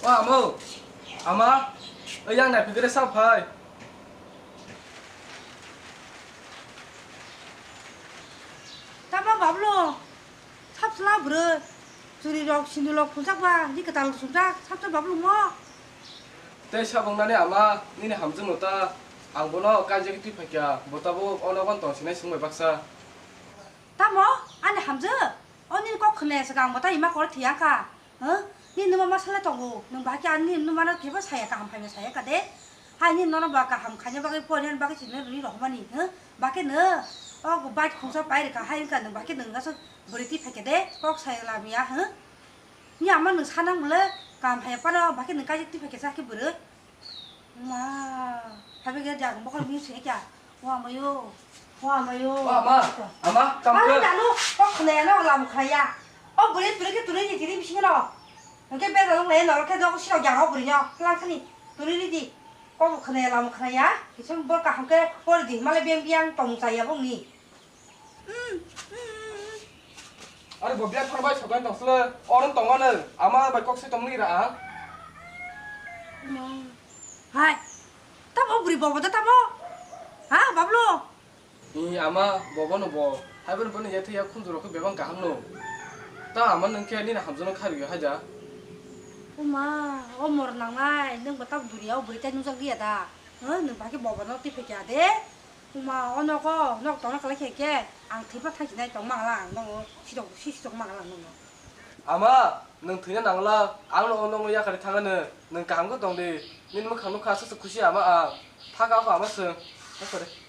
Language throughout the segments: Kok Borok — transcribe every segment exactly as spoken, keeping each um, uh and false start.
Amo, ama, yang nai phikre sa phai. Tamo bablo, sap sla bwrwi, churi rok, sindul rok phunchak ba, ni kwtal sumjak, sap sla bablo mo. Tei sabong nani ama, nini hamjwng no ta, ang bono kaijak twi phaikya, bo tabuk o nogon tong sinai swngbai baksa. Tamo, ani hamjwng? O nini kok khwnaya swkang bo ta ima kor thiya kha. Huh? Nini numa ma sala tongo. Nwng bahai khe ani numa no kebo saya kaham phaima saya kha de. Hai nini nono ba kaham khaina bagwi poriyan bagwi chini rwni rohmani. Huh? Bahai khe nw o bike khungsa pai rwkha hai wngkha nwng bahai khe nwng aswk bwrwi twi phaikha de. Kok saya lamya. Huh? Ni ama nwng sana mole kaham phaiya phano bahai khe nwng kaijak twi phaikha sa khe bwrwi. Ma, habi ge jang bokol mi se kya? Wa mayo. Wa mayo. Wa ma, ama, kam Ama ke? Danu, kok khne no lam khaya. O buri buri ke tuni ni tini bisi no. Ke be dong le no ke dong sino jang o buri no. Lang khani. Tuni ni di. Kok khne lam khaya. Kisam bor kaham ke por di. Male bem biang tong chaya bong ni. Are bo biya thar bai sokan tong sle, oron tong ano, ama bai kok se tong ni ra ang. Hai, tamo buri bobo da tamo? Ha, bablo? I ama bobo no bo, hai bo no bo ni ya thaya khunju rok bebang kaham no. Ta ama nang khe ni na hamjano khario hai da. Uma, o mor nangnai, nang bo ta buri ya, o buri tai nujak ya da. Ha, nang ba khe bobo no tipe kya de. Uma, o nogo, nok tongna kwlai khe khe, ang thwipa thangsinai tong mangla ang nogo, sidok, si sidok mangla ang nogo. Ama, nwng thwina nangla, ang no o nogo yakarwi thangano, nwng kaham khe tong di, nini mwkhang nukha aswk se khusi ama ang, thaka kho ama swng, yakarwi.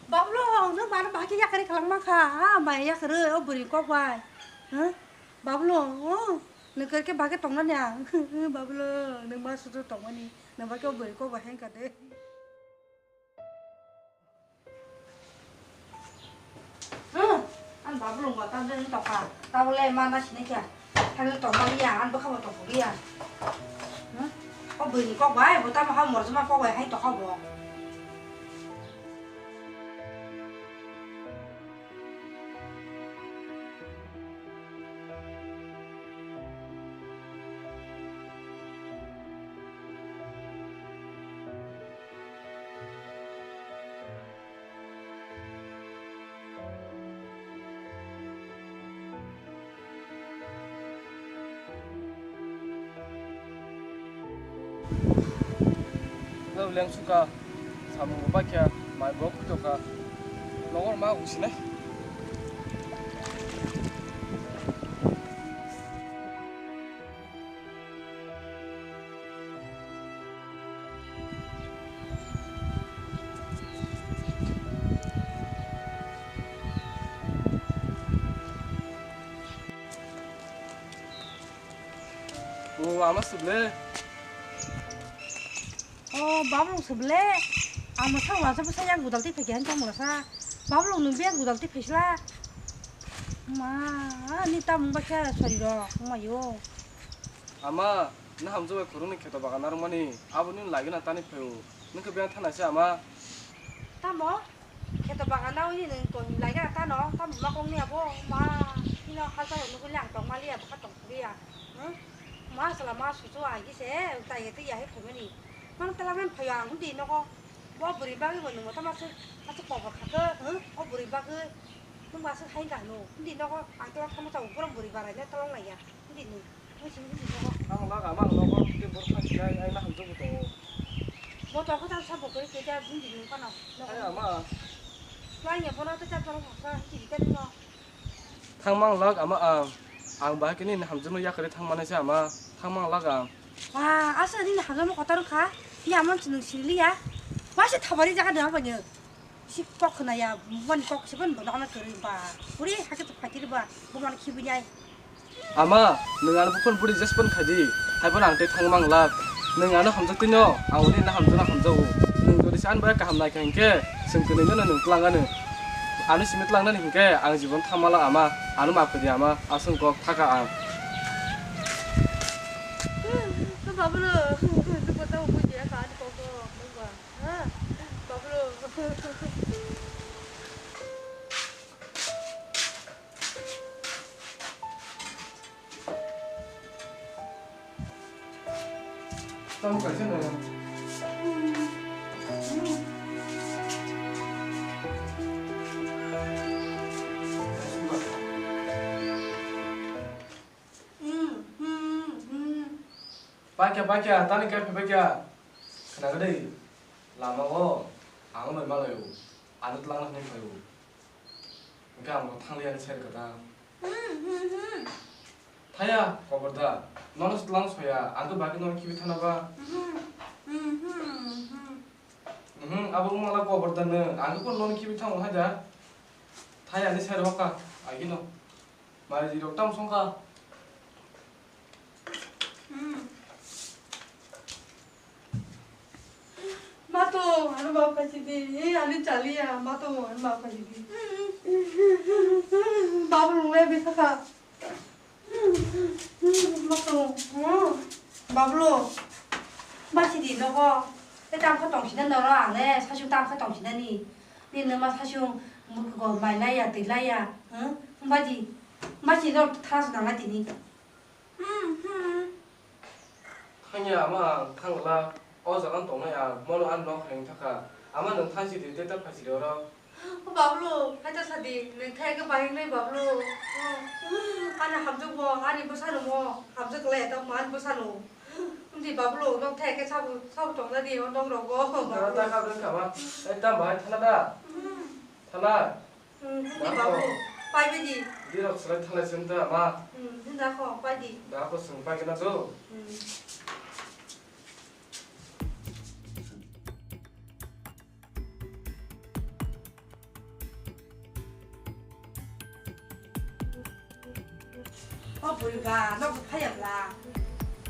Bablo, nwng mano bahai khe yakarwi khalangma kha, ha, maya yakarwi, o bwrwi kok bai. Ha? Bablo, o, nwng khe bahai khe tongnani ang. Bablo, nwng ma sudu tongmani, nwng bahai khe o bwrwi kok bai hengkha de. Hmm, ang babu lungba ta deng tokha. Tabole ma na sini kya. Thangwi tongma liya, ang bwkha bo tongkha liya. Hmm? O bwrwi ni kok bai, bo tamo ha morjoma kok bai hai tokha bo. Leng suka, samung bo bakya, mai bo kuto ka, nongor ma usinai. O ama suble. O, Bablong se ble. Ang mwsa wasa bwsa yang gudal twi phaikha hinwi tongmwla sa. Bablong nwng biyang gudal twi phaisla. Ma, ni tamung bakhe sori rok, wngmaio. Ama, na hamjwk bai khoroknwi kheto bagan narwkmani, abo nini lagina tani phaio. Nwng khe biyang thanai se ama. Tamo? Kheto bagan na wngwi nwng tong lagina tano, tamo ma kongni abo, ma, nino halta rok nugwi ang tongmaliya, bwkha tongphuru ya. Hmm? Ma sala ma susu agi se, tai twi ya hai phaimani. Mang tala men phaio ang hundi nogo. Bo bwrwi bagwi bo nwng tamo aswk, aswk kobor kha khe, hmm? O bwrwi bagwi nwng aswk hai kha hwnwi. Hundi nogo ang tala thangma chao borok bwrwi barai le tolong laiya. Hundi nwng, nwng simi hundi nogo. Ang laga mang nogo, tei borok thang sinai, ai na hamjwk bo tongo. Bo tong khe ta sabo kwrwi khe ta hundi nwng phano nogo. Ai ama. Lai ya bono ta ta borok phano hundi khe nwng. Thangmang lak ama ang. Ang bahai khe nini hamjakno yakarwi thangmani se ama. Thangmang lak ang. Wa, asa nini hamjakno kotor wngkha. Ni ama nwng siniliya. Waisa thabari jaga de ma bangyo. Si kok khna ya, bumani kok se ban bono ama kwrwi ba. Uri hakhe to phaikiri ba, bumani khibini ai. Ama, nwng ano buphon buri jespan khaidi, haiphano ang tei thangmang lak. Nwng ano hamjaktwino, ang uni na hamjakno hamjago. Nwng jodi se ani bagwi kaham naikha hinkhe, chwng kwnwino nwng twlang anw. Ano simi tlangnani hinkhe, ang jibon thangmala ama, ano maphidi ama, aswk kok thaka ang. Bablo, nung bo tamo bujiya kha ani kok no, nung ba, ha? Bablo. Tamo kaisa no. Paikha, paikha, tani khe phaibaikha. Khwnakhe de, lama o ang bai malaio, ano twlangna hwnwi phaio. Hwnkhe ang bo thangliya ani side kwtal. Thaya, Koborda, nono twlang soya, ang khe bagwi nono khibi thana ba. Mhm, abo wngma la Koborda nwng, ang khe phano nono khibi thango hai da. Thaya ani side hoka, agino. Mai rok tam songkha. Hmm. Mato, ano maaf kasi di. Eh, ani chaliya. Mato, ano maaf kasi di. Babu nunglai bisa kha. Mato, hmm. Bablo. Basi di nogo. Eh, tam kha tong sida noro ang le. Sasu tam kha tong sida ni. Ni numa sasu murko mai laiya, twi laiya. Hmm? Baji. Basi no thas nang tini. Hmm, hmm. Thangya ama ang thangla, o jaga tongnai ang, mono ang nok hai wngthakha. Ama nwng thangsi di, tei ta phaisi di oro. O Bablu, hai ta sadi, nwng thai khe bahing nai Bablu. Ani hamjwk bo, ani bwsano mo, hamjwk lai ta mo, ani bwsano. Wngdi Bablu, nok thai khe sabo, sabo tongna di, o nok rogo. Tara ta kha bwrwng kha ma, ai ta bahai thana da? Hmm. Thana? Hmm, hindi Dako. Babu, pai bidi. Di rok selai thalai sini ta ma. Hmm, hindi ako, pai di. Dako sung pai kena tu. Hmm. O bui ba, nok phaya bla.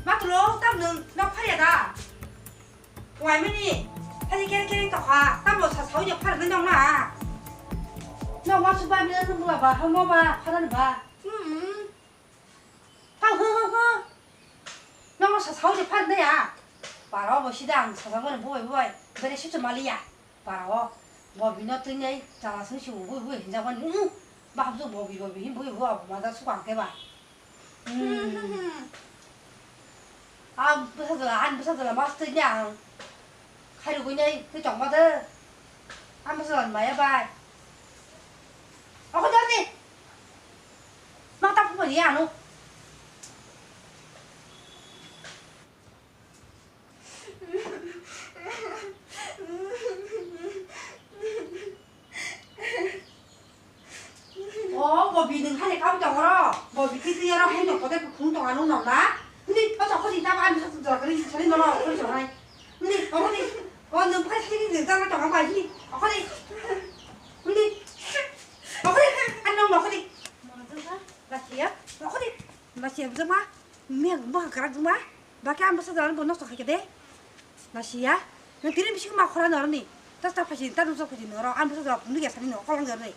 Ma tulo, tam nung, nok phaya da. Wai mani, hadi kere kere tokha, tamo sa sawi je phar nang na. No wa su ba mi nang ba ba, ha mo ba, phar nang ba. Hmm. Ha ha ha ha. No mo sa sawi je phar nang ya. Para bo sida ang sa sa mo bo bo. Bere si chumaliya. Para o. Bo bino tini ai, chala sung si bo bo hinja ban. Hmm. Ba hab bo bo bo hin bo bo ma da su kan ke ba. Hmm. Ang bwsa jala, ang bwsa jala mas twi ni ang. Khairugwi nai twi tongma de. Ang bwsa jala maya bai. Ako jani. Mang tak pupani ano. O, bo bini hai kau tong oro. Bo bini twi oro hai tong kote khung tong anu nong na. Ni, o tong khodi ta ba ni sa jora kali sali no no khodi jora. Ni, o ni, o nung phai sali ni jora tong ba ni. O khodi. Ni. O khodi, an nong no khodi. Lasiya, o khodi. Lasiya jama. Meng bo kara juma. Ba khe ang bwsa jora bo nosto khai khe de. Lasiya. Nung tini bisi ma khora norni. Ta ta phaisi, ta nung sok phaisi noro. Ang bwsa jora phunuk ya sani no, kolong jora ni.